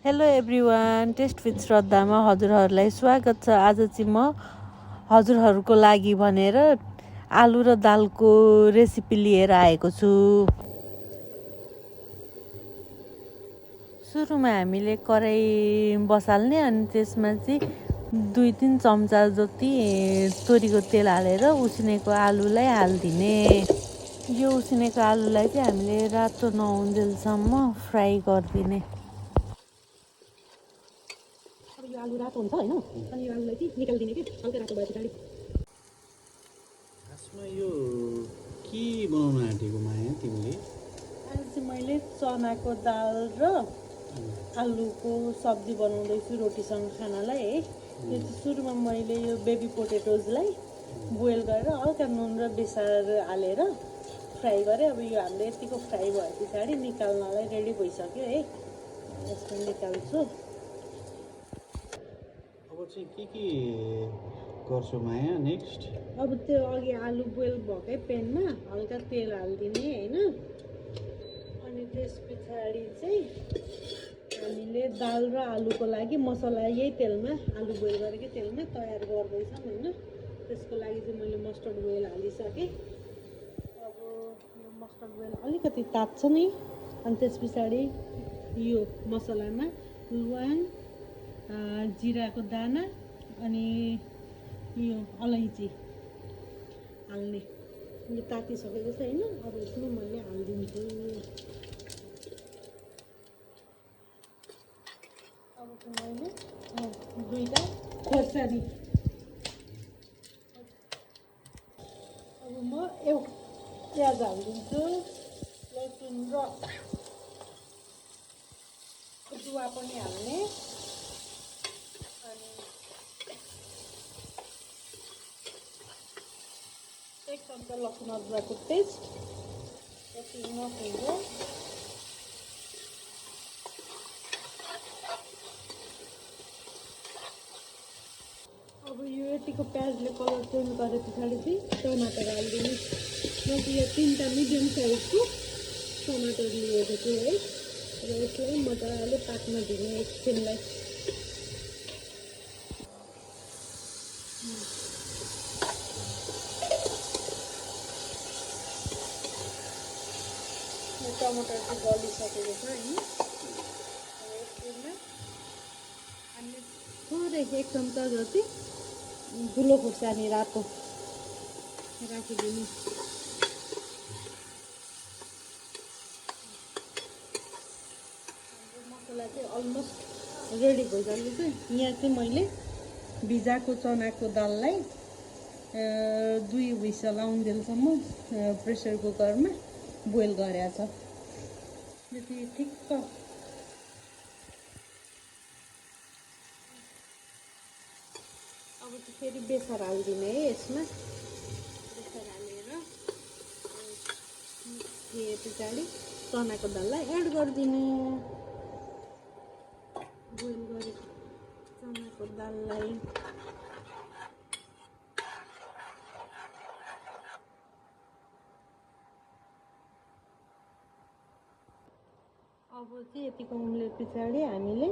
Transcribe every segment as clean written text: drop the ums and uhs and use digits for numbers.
Hello everyone, test with श्रद्धामा हजुरहरूलाई स्वागत छ। आज चाहिँ म हजुरहरूको लागि भनेर आलु र दालको रेसिपी लिएर आएको छु। सुरुमा हामीले कराई बसाल्ने अनि त्यसमा चाहिँ 2-3 चम्चा जति तोरीको तेल हालेर उसिनेको आलुलाई हालिदिने। यो उसिनेको आलुलाई चाहिँ हामीले रातो नहुन्जेलसम्म फ्राई गरिदिने। यो आलु रातो हुन्छ हैन, अनि यो आलुलाई चाहिँ निकाल्दिने के हल्का रातो भए पछाडि। खासमा यो के बनाउन आँटेको माया तिमीले? आज चाहिँ मैले चनाको दाल र आलुको सब्जी बनाउँदैछु रोटीसँग खानालाई है। यो चाहिँ सुरुमा मैले यो बेबी पोटेटोजलाई बोइल गरेर हल्का नुन र बेसार हालेर फ्राई गरेँ। अब यो हाम्रो यतिको फ्राई भए पछाडि निकाल्नलाई रेडी भइसक्यो है। यसमा निकाल्छु। अब चाहिँ के गर्छौ माया नेक्स्ट? अब त्यो अघि आलु बोइल भएकै पेनमा हल्का तेल हालिदिने होइन। अनि त्यस पछाडि चाहिँ हामीले दाल र आलुको लागि मसला यही तेलमा आलु बोइल गरेकै तेलमा तयार गर्दैछौँ होइन। त्यसको लागि चाहिँ मैले मस्टर्ड ओइल हालिसकेँ। अब यो मस्टर्ड ओइल अलिकति तात्छ नि। अनि त्यस पछाडि यो मसलामा ल्वाङ, जिराको दाना अनि यो अलैँची हाल्ने। यो तातिसकेको छ होइन। अब यसमा मैले हालिदिन्छु। अब चाहिँ मैले 2टा खोर्सानी, अब म प्याज हालिदिन्छु, लसुन र अदुवा पनि हाल्ने। अनि 1 चम्चा लसुन अदुवाको पेस्ट, यति इनफ हुन्छ। अब यो यतिको प्याजले कलर चेन्ज गरे पछाडि चाहिँ टमाटर हालिदिनु। म चाहिँ यो 3टा मिडियम साइजको टमाटर लिएको छु है। र यसलाई मजाले पाक्न दिने एकछिनलाई। टमाटर चाहिँ गलिसकेको छ होइन। अब यसमा हामीले थोरै 1 चम्चा जति धुलो खोर्सानी रातो राखिदिनु। हाम्रो मसला चाहिँ अलमोस्ट रेडी भइसकेको छ। यहाँ चाहिँ मैले भिजाएको चनाको दाललाई 2 हुइसल आउन्जेलसम्म प्रेसर कुकरमा बोइल गरेको छ। यति ठिक्क। अब चाहिँ फेरि बेसार हालिदिने है यसमा। बेसार हालेर थिए पछाडि चनाको दाललाई एड गरिदिने। बोइल गरेको चनाको दाललाई अब चाहिँ यतिको उम्ले पछाडि हामीले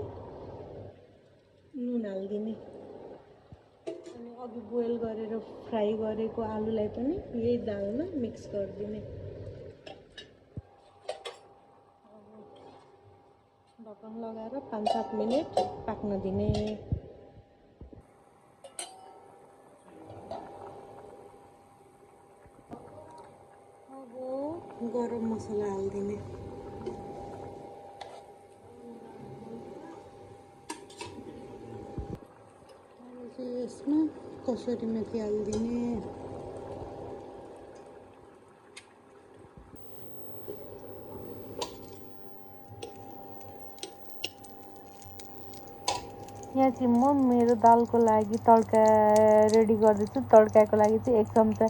नुन हालिदिने। अनि अघि बोइल गरेर फ्राई गरेको आलुलाई पनि यही दालमा मिक्स गरिदिने। ढक्कन लगाएर 5-7 मिनट पाक्न दिने। अब गरम मसला हालिदिने। यसमा कसुरी मेथी हालिदिने। यहाँ चाहिँ म मेरो दालको लागि तड्का रेडी गर्दैछु। तड्काको लागि चाहिँ 1 चम्चा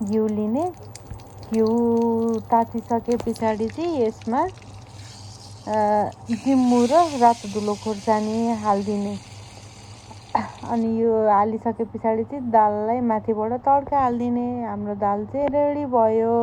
घिउ लिने। घिउ तातिसके पछाडि चाहिँ यसमा जिम्मु र रातो धुलो खोर्सानी हालिदिने। अनि यो हालिसके पछाडि चाहिँ दाललाई माथिबाट तड्का हालिदिने। हाम्रो दाल चाहिँ रेडी भयो।